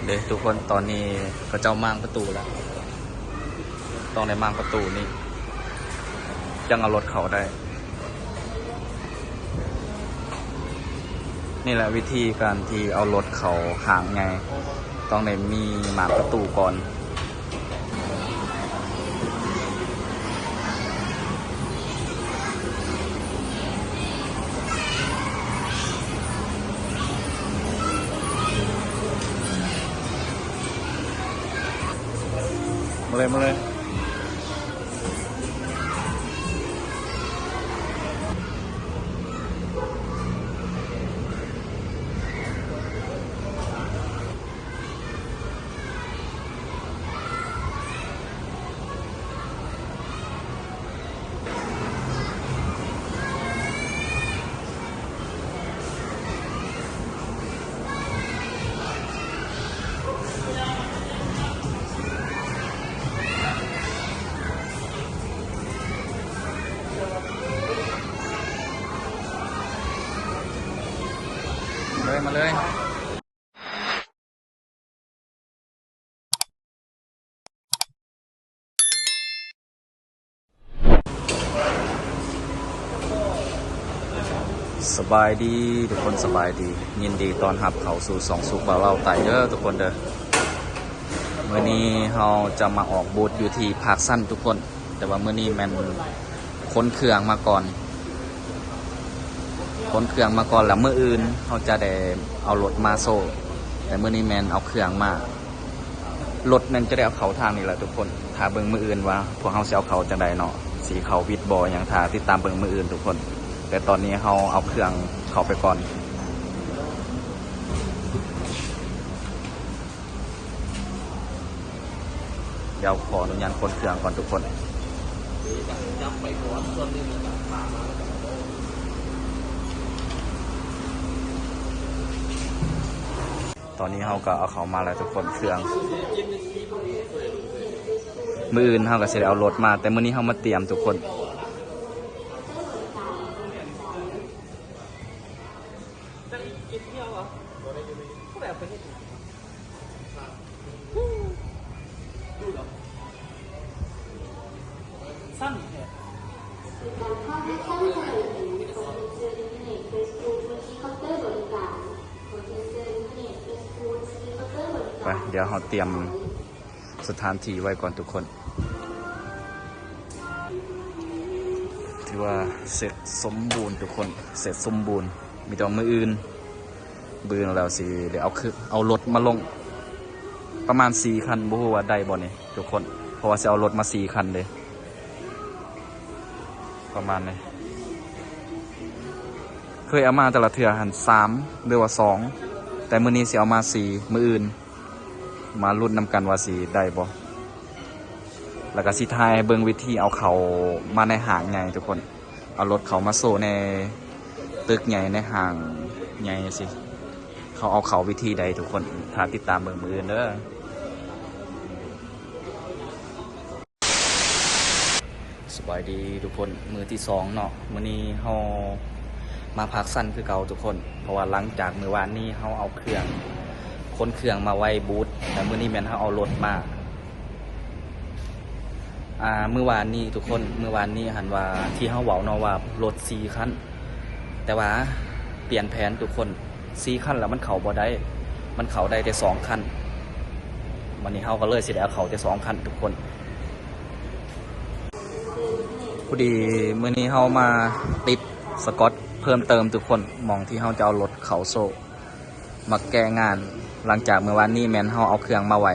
ເດ້ທຸກຄົນ, ຕອນນີ້ເຂົາເຈົ້າມ້າງປະຕູແລ້ວ, ຕ້ອງໄດ້ມ້າງປະຕູນີ້ ຈັ່ງເອົາລົດເຂົ້າໄດ້. ນີ້ແຫຼະວິທີການທີ່ເອົາລົດເຂົ້າຫ້າງໃຫຍ່, ຕ້ອງໄດ້ມີມ້າງປະຕູກ່ອນ. ມາເລີຍ ມາເລີຍ. ມາເລີຍ ມາເລີຍ. ສະບາຍດີທຸກຄົນ, ສະບາຍດີ, ຍິນດີຕ້ອນຮັບເຂົ້າສູ່ຊ່ອງສຸກບ່າວລາວໃຕ້ເດີທຸກຄົນເດີ. ມື້ນີ້ເຮົາຈະມາອອກບູດຢູ່ທີ່ພາກຊັນທຸກຄົນ, ແຕ່ວ່າມື້ນີ້ແມ່ນ ຂົນເຄື່ອງມາກ່ອນ, ຂົນເຄື່ອງມາກ່ອນ ແລ້ວມື້ອື່ນເຮົາຈະໄດ້ເອົາລົດມາໂຊ, ແຕ່ມື້ນີ້ແມ່ນເອົາເຄື່ອງມາ. ລົດແມ່ນຈະໄດ້ເອົາເຂົ້າທາງນີ້ແຫຼະທຸກຄົນ, ຖ້າເບິ່ງມື້ອື່ນວ່າພວກເຮົາຊິເອົາເຂົ້າຈັ່ງໃດເນາະ, ຊິເຂົ້າວິດບໍ່ຫຍັງ, ຖ້າຕິດຕາມເບິ່ງມື້ອື່ນທຸກຄົນ, ແຕ່ຕອນນີ້ເຮົາເອົາເຄື່ອງເຂົ້າໄປກ່ອນ. ດຽວຂໍອະນຸຍາດຂົນເຄື່ອງກ່ອນທຸກຄົນ. ຕອນນີ້ເຮົາກໍເອົາເຂົ້າມາແລ້ວທຸກຄົນ, ເຄື່ອງ. ມື້ອື່ນເຮົາກໍຊິໄດ້ເອົາລົດມາ, ແຕ່ມື້ນີ້ເຮົາມາຕຽມທຸກຄົນ. ໄປ ດຽວເຮົາຕຽມ ສະຖານທີ່ໄວ້ກ່ອນທຸກຄົນ. ຖືວ່າເສັດສົມບູນທຸກຄົນ, ເສັດສົມບູນ. ມີແຕ່ວ່າມື້ອື່ນ, ມື້ອື່ນແລ້ວຊິໄດ້ເອົາ ເອົາລົດມາລົງປະມານສີ່ຄັນ, ບໍ່ຮູ້ວ່າໄດ້ບໍ່ນີ້ທຸກຄົນ, ເພາະວ່າຊິເອົາລົດມາສີ່ຄັນເດ້, ປະມານນີ້. ເຄີຍເອົາມາແຕ່ລະເທື່ອຫັ້ນສາມ ຫຼືວ່າສອງ, ແຕ່ມື້ນີ້ຊິເອົາມາສີ່, ມື້ອື່ນ ມາລຸ້ນນຳກັນວ່າຊິໄດ້ບໍ່. ແລ້ວກໍຊິຖ່າຍໃຫ້ເບິ່ງວິທີເອົາເຂົ້າມາໃນຫ້າງໃຫຍ່ທຸກຄົນ, ເອົາລົດເຂົ້າມາໂຊໃນຕຶກໃຫຍ່ ໃນຫ້າງໃຫຍ່ຊີ້. ເຂົາເອົາເຂົ້າວິທີໃດທຸກຄົນ, ຖ້າຕິດຕາມເບິ່ງມື້ອື່ນເດີ. ສະບາຍດີທຸກຄົນ, ມື້ທີສອງເນາະ, ມື້ນີ້ເຮົາມາພາກຊັນຄືເກົ່າທຸກຄົນ, ເພາະວ່າຫຼັງຈາກມື້ວານນີ້ເຮົາເອົາເຄື່ອງ ຂົນເຄື່ອງມາໄວ້ບູດ, ແລ້ວມື້ນີ້ແມ່ນເຮົາເອົາລົດມາ. ອ່າ ມື້ວານນີ້ທຸກຄົນ, ມື້ວານນີ້ຫັ້ນວ່າທີ່ເຮົາເວົ້າເນາະວ່າລົດສີ່ຄັນ, ແຕ່ວ່າປ່ຽນແຜນທຸກຄົນ, ສີ່ຄັນແລ້ວມັນເຂົ້າບໍ່ໄດ້, ມັນເຂົ້າໄດ້ແຕ່ສອງຄັນ. ບັດນີ້ເຮົາກໍເລີຍຊິໄດ້ເອົາເຂົ້າແຕ່ສອງຄັນທຸກຄົນ. ພໍດີມື້ນີ້ເຮົາມາຕິດສະກອດເພີ່ມເຕີມທຸກຄົນ, ໝ່ອງທີ່ເຮົາຈະເອົາລົດເຂົ້າໂຊ ມາແກະງານ. ຫຼັງຈາກມື້ວານນີ້ແມ່ນເຮົາເອົາເຄື່ອງມາໄວ້,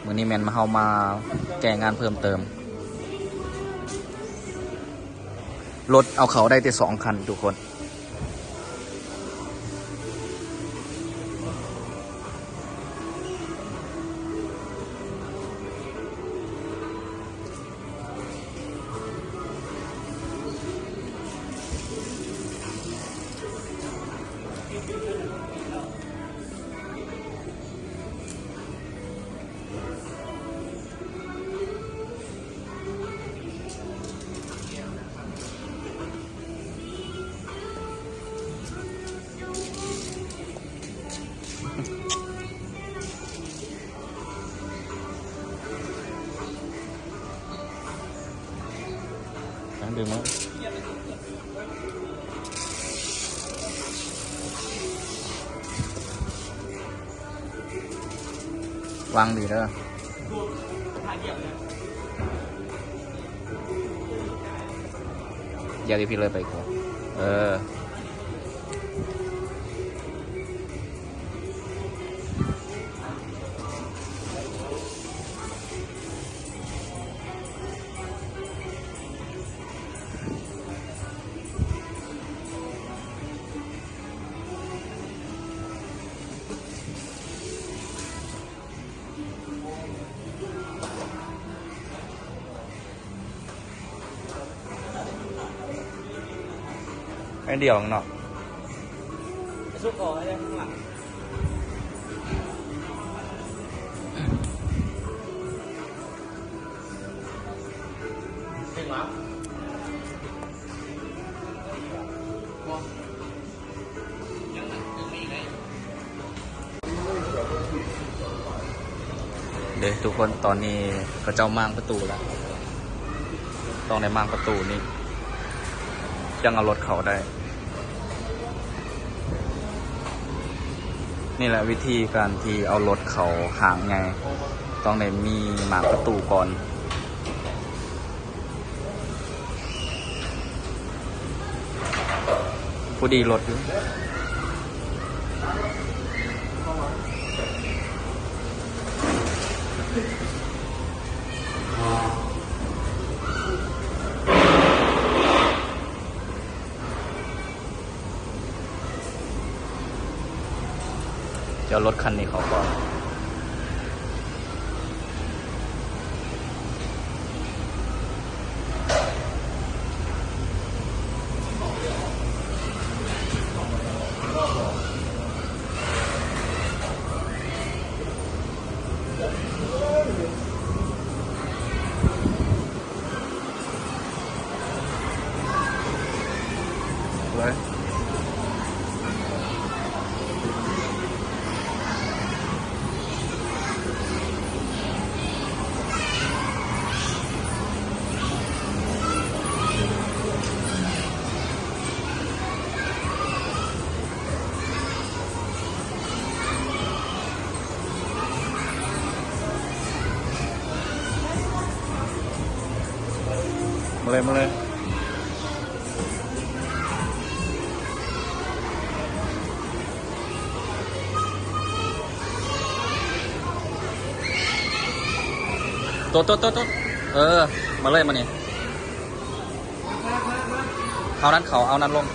ມື້ນີ້ແມ່ນເຮົາມາແກະງານເພີ່ມເຕີມ. ລົດເອົາເຂົ້າໄດ້ແຕ່ສອງຄັນທຸກຄົນ. ດຶງມາ ວາງດີເດີ ຢາກໃຫ້ພີ່ເລີຍໄປກວ່າ ເອີ. ໃຫ້ດຽວເນາະ ສຸກອອກໃຫ້ໄດ້ຂ້າງຫຼັງ ເກັ່ງຫວາ? ບໍ່. ເດ້ທຸກຄົນ ຕອນນີ້ເຂົາເຈົ້າມ້າງປະຕູແລ້ວ ຕ້ອງໄດ້ມ້າງປະຕູນີ້ ຈັ່ງເອົາລົດເຂົ້າໄດ້. ນີ້ແຫຼະວິທີການທີ່ເອົາລົດເຂົ້າຫ້າງໃຫຍ່ ຕ້ອງໄດ້ມີມ້າງປະຕູກ່ອນ. ພໍດີລົດຢູ່ ຈະເອົາລົດຄັນນີ້ເຂົ້າກ່ອນ. ມາເລີຍ ມາເລີຍ ໂຕດ ໂຕດ ໂຕດ ໂຕດ ເອີ ມາເລີຍ ມານີ້. ເອົານັ້ນເຂົ້າ ເອົານັ້ນລົງ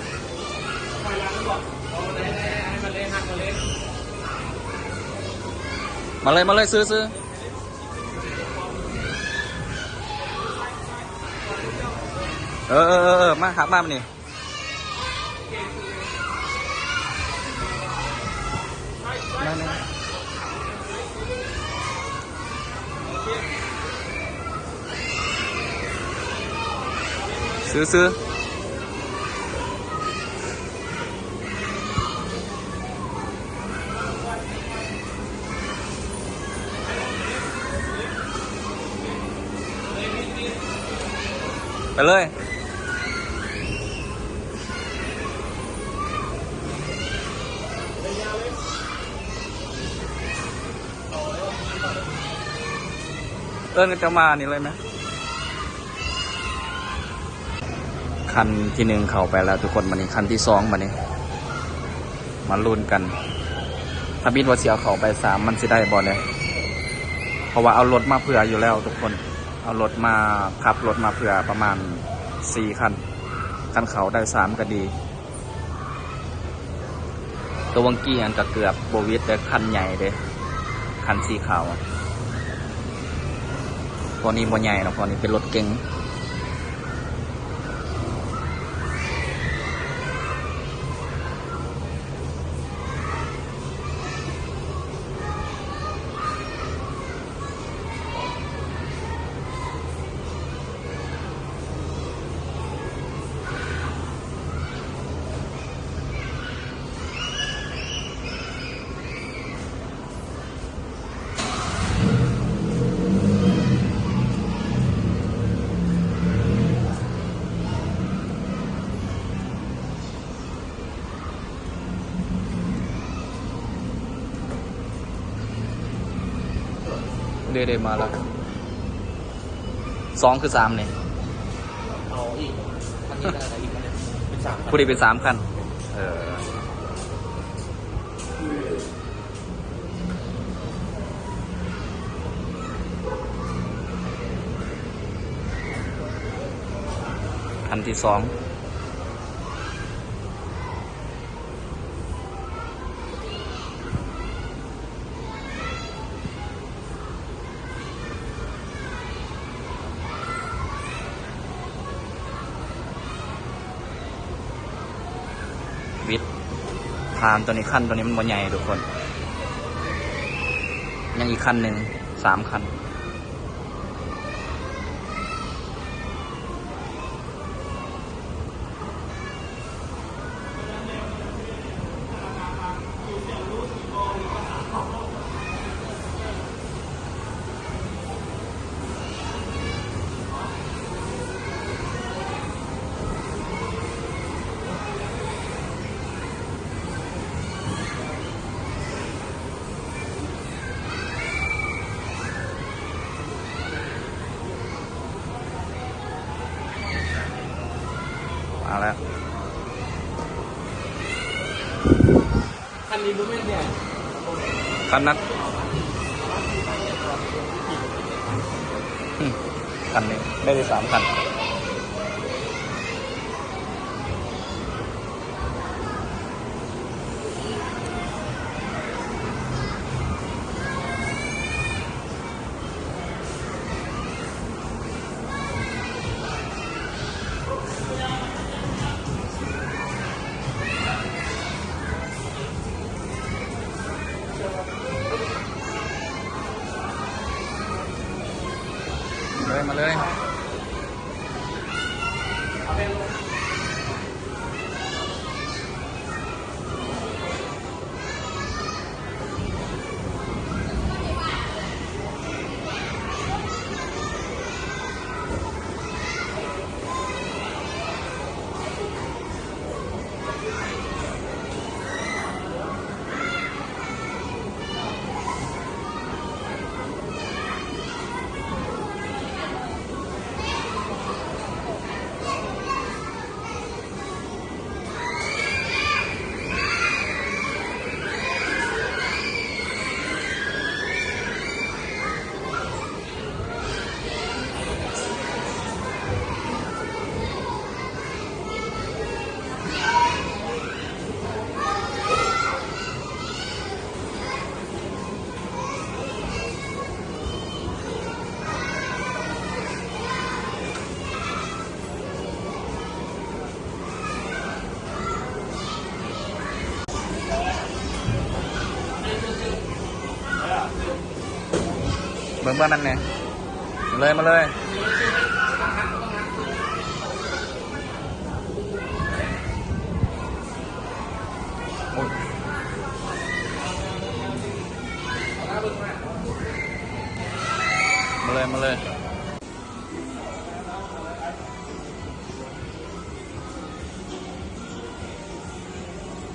ມາເລີຍ ມາເລີຍ ຊື້ ຊື້ ເອີ ເອີ ເອີ ເອີ ມາ ຫັກມາ ມານີ້. ຊື້ ຊື້ ໄປເລີຍ. ເອີ້ນເຂົາເຈົ້າມານີ້ເລີຍແມະ. ຄັນທີໜຶ່ງເຂົ້າໄປແລ້ວທຸກຄົນ, ບາດນີ້ຄັນທີສອງ, ບາດນີ້ມາລຸ້ນກັນ ທຳອິດວ່າຊິເອົາເຂົ້າໄປສາມ ມັນຊິໄດ້ບໍ່ເດ? ເພາະວ່າເອົາລົດມາເຜື່ອຢູ່ແລ້ວທຸກຄົນ, ເອົາລົດມາ ຂັບລົດມາເຜື່ອປະມານສີ່ຄັນ, ຄັນເຂົ້າໄດ້ສາມກໍດີ. ໂຕວັງກີ້ຫັ້ນກໍເກືອບບໍ່ຫວິດເດ້, ຄັນໃຫຍ່ເດ້ ຄັນສີຂາວ. ພວກນີ້ບໍ່ໃຫຍ່ດອກ, ພວກນີ້ເປັນລົດເກັງ. ເດ້ໆ ມາແລ້ວ ສອງຄືສາມນີ້ ເອົາອີກ ຄັນນີ້ໄດ້ອີກຄັນໜຶ່ງ ເປັນສາມ ຜູ້ນີ້ເປັນສາມຄັນ ເອີ ຄັນທີສອງ. ວິດຜ່ານຕົວນີ້ ຄັນຕົວນີ້ມັນບໍ່ໃຫຍ່ທຸກຄົນ ຍັງອີກຄັນໜຶ່ງ ສາມຄັນ. ມາແລ້ວ ຄັນນີ້ບໍ່ແມ່ນແທ້ ຄັນນັ້ນ ອືມ ຄັນນີ້ໄດ້ສາມຄັນ. ເລີຍ ມາເລີຍ. ເບິ່ງເບິ່ງນັ້ນແດ່ ມາເລີຍ ມາເລີຍ ໂອ້ຍ ມາເລີຍ ມາເລີຍ.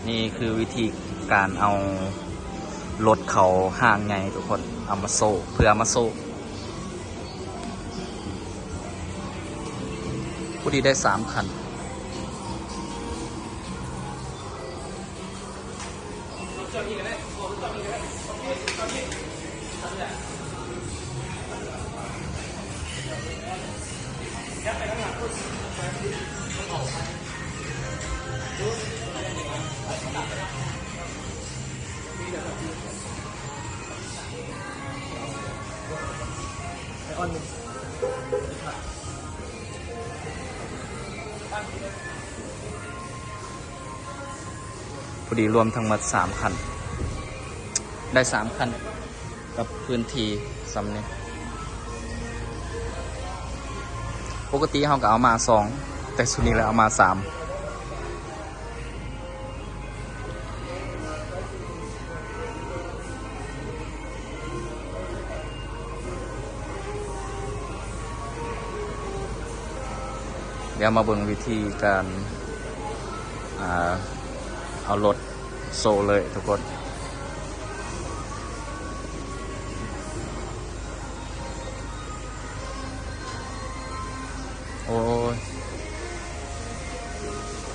ນີ້ຄືວິທີການເອົາລົດເຂົ້າຫ້າງໃຫຍ່ທຸກຄົນ ເອົາມາໂຊ ເພື່ອເອົາມາໂຊ ຜູ້ທີ່ໄດ້ສາມຄັນ. ພໍດີລວມທັງໝົດສາມຄັນ ໄດ້ສາມຄັນ ກັບພື້ນທີ່ສ່ຳນີ້. ປົກກະຕິເຮົາກໍເອົາມາສອງ ແຕ່ຊຸດນີ້ແຫຼະເອົາມາສາມ. ດຽວມາເບິ່ງວິທີການ ອ່າ ເອົາລົດໂຊເລີຍທຸກຄົນ. ໂອ້ຍ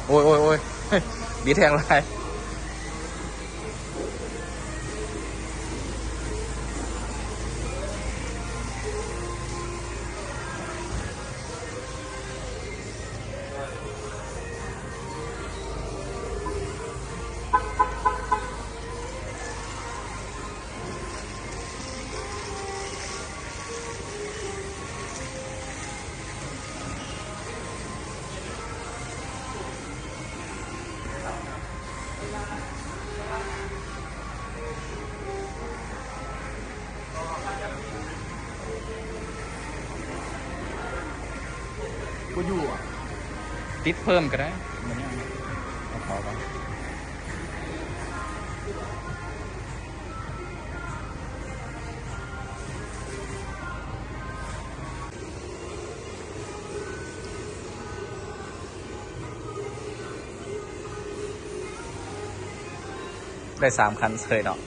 ໂອ້ຍ ໂອ້ຍ ໂອ້ຍ ບິດແຮງຫຼາຍ. ບໍ່ຢູ່ອະ ຕິດເພີ່ມກໍໄດ້ ບໍ່ຍາກ ເອົາເຂົ້າກ່ອນ. ໄດ້ສາມຄັນເສີຍເນາະ.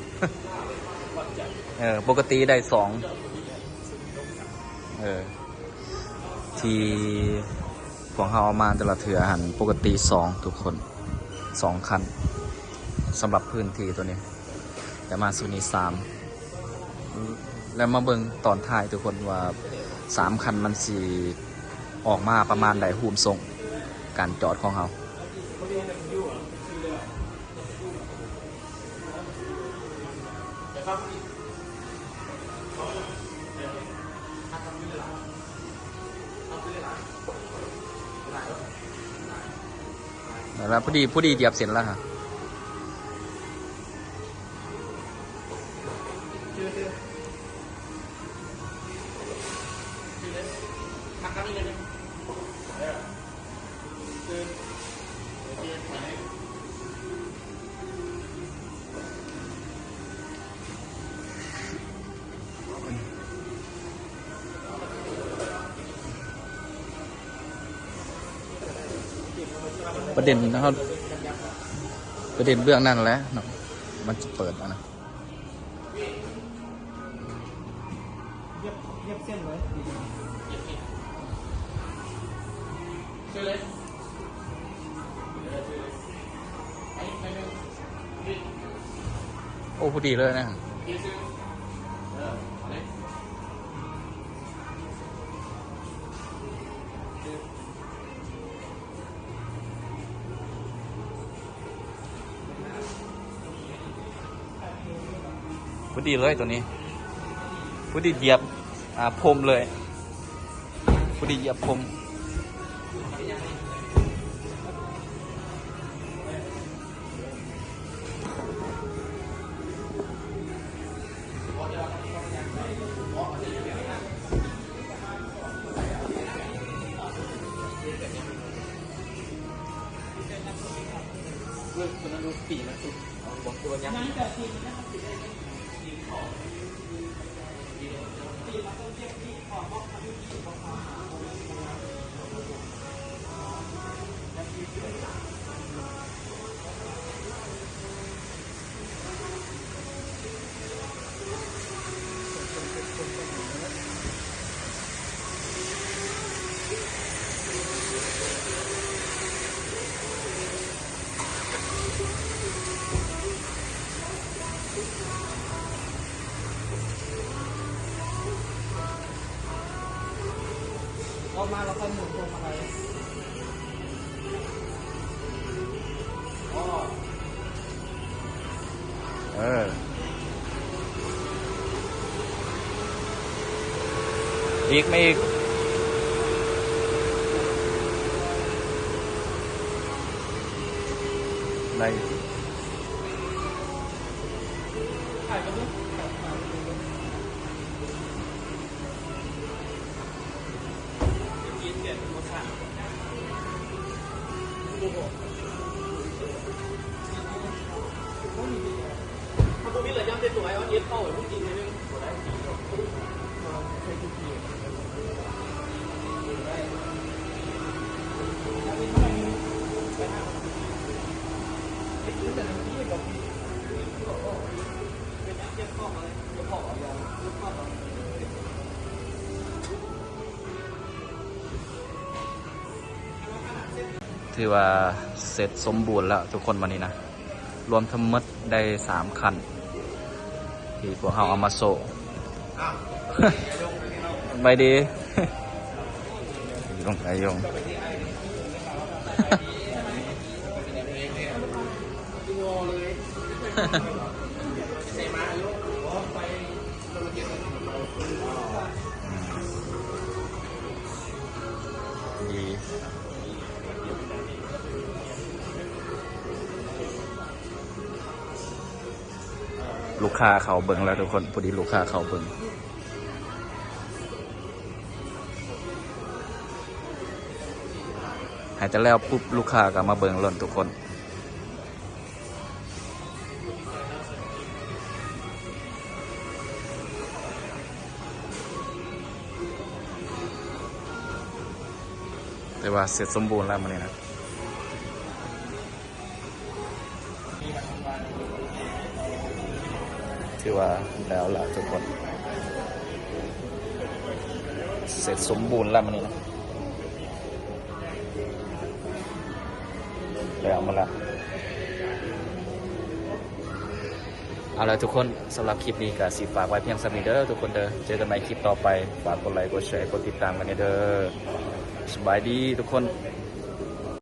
ເອີ ປົກກະຕິໄດ້ສອງ ເອີ ທີ່ພວກເຮົາເອົາມາແຕ່ລະເທື່ອຫັ້ນ ປົກກະຕິສອງທຸກຄົນ ສອງຄັນ ສຳລັບພື້ນທີ່ໂຕນີ້ ແຕ່ມາຊຸດນີ້ສາມ ແລ້ວມາເບິ່ງຕອນທ້າຍທຸກຄົນວ່າສາມຄັນມັນຊິອອກມາປະມານໃດ ຮູມຊົງການຈອດຂອງເຮົາ. ແລ້ວພໍດີ ພໍດີດຽບເສັ້ນແລ້ວ. ປະເດັນເຮົາ ປະເດັນເບື້ອງນັ້ນແຫຼະເນາະ ມັນຈະເປີດອັນນັ້ນ. ໂອ້ ພໍດີເລີຍນະ. ພໍດີເລີຍໂຕນີ້ ພໍດີຢຽບ ອ່າ ພົມເລີຍ ພໍດີຢຽບພົມ. ອອກມາແລ້ວຄ່ອຍໝູນພວງມາໄລ. ເອີ ອີກ ມາອີກ ໄດ້. ເ ຖືວ່າເສັດສົມບູນແລ້ວທຸກຄົນ ບັດນີ້ນະ ລວມທັງໝົດໄດ້ສາມຄັນ ທີ່ພວກເຮົາເອົາມາໂຊ. ສະບາຍດີ ລົງໄປ ລົງ ອືມ ດີ. ລູກຄ້າເຂົ້າເບິ່ງແລ້ວທຸກຄົນ ພໍດີລູກຄ້າເຂົ້າເບິ່ງ ໃຫ້ແຕ່ແລ້ວປຸບ ລູກຄ້າກໍມາເບິ່ງໂລດທຸກຄົນ. ແຕ່ວ່າເສັດສົມບູນແລ້ວມື້ນີ້ນະ ຖືວ່າແລ້ວລະທຸກຄົນ ເສັດສົມບູນແລ້ວມື້ນີ້ນະ. ໄດ້ເອົາມາລະ ເອົາລະທຸກຄົນ ສຳລັບຄລິບນີ້ກໍຊິຝາກໄວ້ພຽງສ່ຳນີ້ເດີທຸກຄົນເດີ ເຈີກັນໃໝ່ຄລິບຕໍ່ໄປ ຝາກກົດໄລ ກົດແຊ ກົດຕິດຕາມກັນແດ່ເດີ ສະບາຍດີທຸກຄົນ.